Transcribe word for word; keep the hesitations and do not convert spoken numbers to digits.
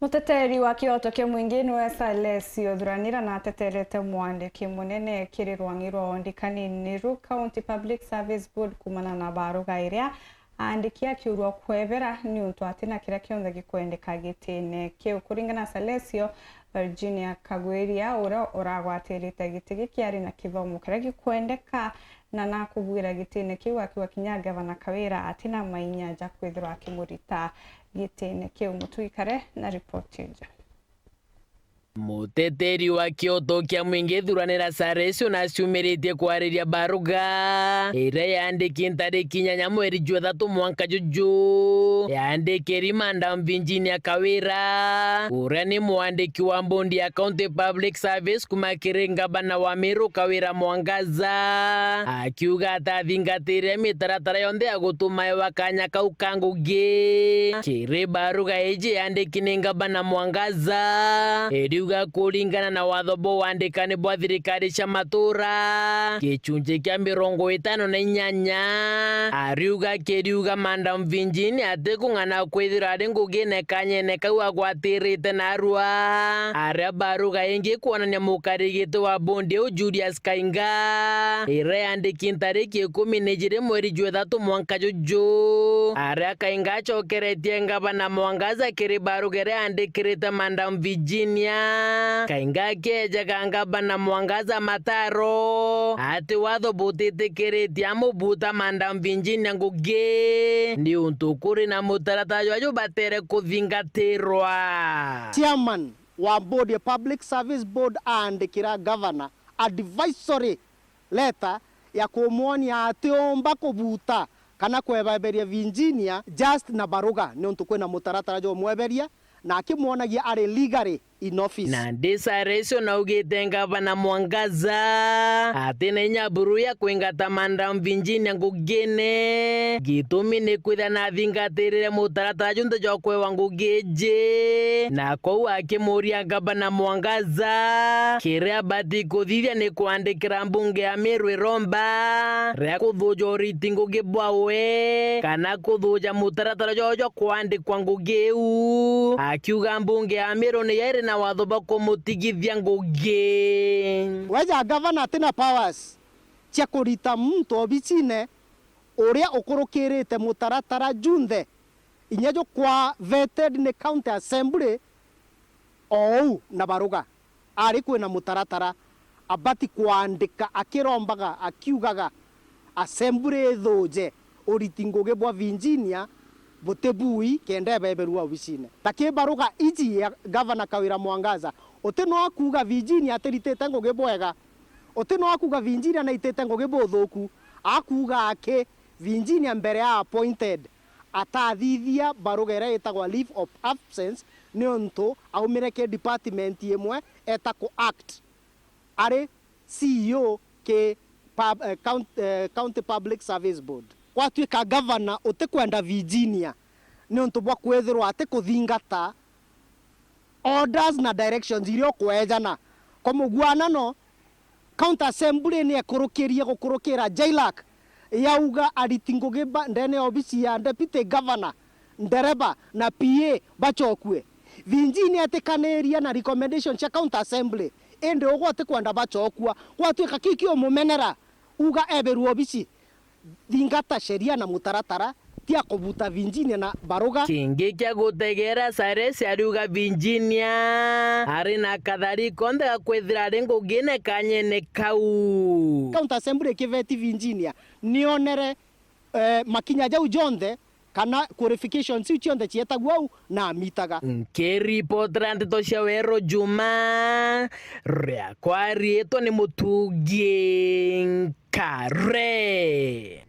Muteteri wa kioto kia mwingi niwe Salesio Thuranira na ateterete mwandiki munene kiri rwang'i rwa wondikani Niru County Public Service Board kumana na baruga iria aandiki akiurwa kwebera niuntu atina kiria kionthe gikwendeka gitine kiu. Kuringana na Salesio, Virginia Kagwiria, uria uragwatirite giti giki, ari na kithomo kiria gikwendeka na nakubwira gitine kiu, akiuga kinya Gavana Kawira atina mainya ja kwithirwa akimurita gitine kiu. Mutwikare na ripoti iji. Muteteri wa kioto kia mwingi Thuranira Saresio naciumiritie kwariria baruga iria yandiki ntariki inyanya mweri jwa ithatu mwanka juju. Yandikiri Madam Virginia Kawira, uria ni mwandiki wa bondi ya County Public Service kuma kiri ngavana wa Meru Kawira Mwangaza, akiuga ati athingatire mitaratara yonthe ya gutuma ewa kanya kau ka ngugi. Kiri baruga iji yandiki ni ngavana Mwangaza, iriuga kuringana na watho bwa wandikani bwa thirikari cia matura, gicunji kia mirongo itano na inyanya, ariuga kiriuga Madam Virginia atikung'ana kwithirwa ari ngugine kanyene kau agwatirite narua. Aria baruga ingi kwonania mukarigiti wa bondi iu Julius Kainga, iria yandiki ntariki ikumi na ijiri mweri jwa ithatu mwanka juju. Aria Kainga acokeretie ngavana Mwangaza kiri baruga iria yandikirite Madam Virginia. Kainga akiejaga ngavana Mwangaza mataro ati watho butitikiritie amubuta Madam Virginia ngugi, niuntu kuri na mutaratara jwa jubatere kuthingatirwa. Chairman wa board ya Public Service Board aandikira gavana advisory letter ya kumwonia atiumba kubuta kana kwebeberia Virginia just na baruga, niuntu kwina mutaratara jwa umweberia na akimwonagia ari legally in office. Nandi Saresio naugite ngavana Mwangaza atina inya buru ya kwingata Madam Virginia ngugine, gitumi ni kwithira nathingatirire mutaratara junthe jwa kwewa ngugi iji, na kou akimuria ngavana Mwangaza kiria abati kuthithia ni kwandikira mbunge ya Meru iromba ria kuthuja uriti ngugi bwawe kana kuthuja mutaratara jwawe jwa kwandikwa ngugi iu, akiuga mbunge ya Meru niyo iri na watho bwa kumutigithia ngugi. Weja gavana atina powers cia kurita muntu obicine uria ukurukirite mutaratara junthe, inya jukwa vetted ni County Assembly, ou na baruga. Ari kwina mutaratara, abati kwandika akirombaga akiugaga, Assembly ithuje uriti ngugi bwa Virginia buti bui kenda ebeberua obicine. Na ki baruga iji ya Gavana Kawira Mwangaza, uti no akuuga Virginia atiritite ngugi bwega, uti no akuuga Virginia naitite ngugi buthuku, akuuga aki Virginia mbere ya appointed atathithia baruga iria itagwa leave of absence, niuntu aumire ki department imwe eta ku act ari C E O ki pub-, eh, count-, eh, County Public Service Board. Gwatuika gavana utikwenda Virginia niuntu bwa kwithirwa atikuthingata orders na directions iria ukwejana. Kwa mugwanano, County Assembly ni ekurukirie gukurukira JLAC yauga ariti ngugi ba ndene ya obisi ya Deputy Governor, ndereba na P A bacokue. Virginia etikaniria na recommendation cia County Assembly, indi ugwe utikwenda bacokua. Gwatuika kiki umumenera, uga ebirwe obisi. Thingata sheria na mutaratara, tia kubuta Virginia na baruga. Kingi kia gutegera, Cyrus ariuga Virginia ari na kathari konthe ga kwithira ari ngugine kanyene kau. County Assembly ikiveti Virginia, nionere, eh, makinya jau jonthe kana qualifications iu cionthe cietagua au na amitaga. Nkiripotera ndeto cia Weru Juma, riakwa riitwa ni Mutungi Nkare.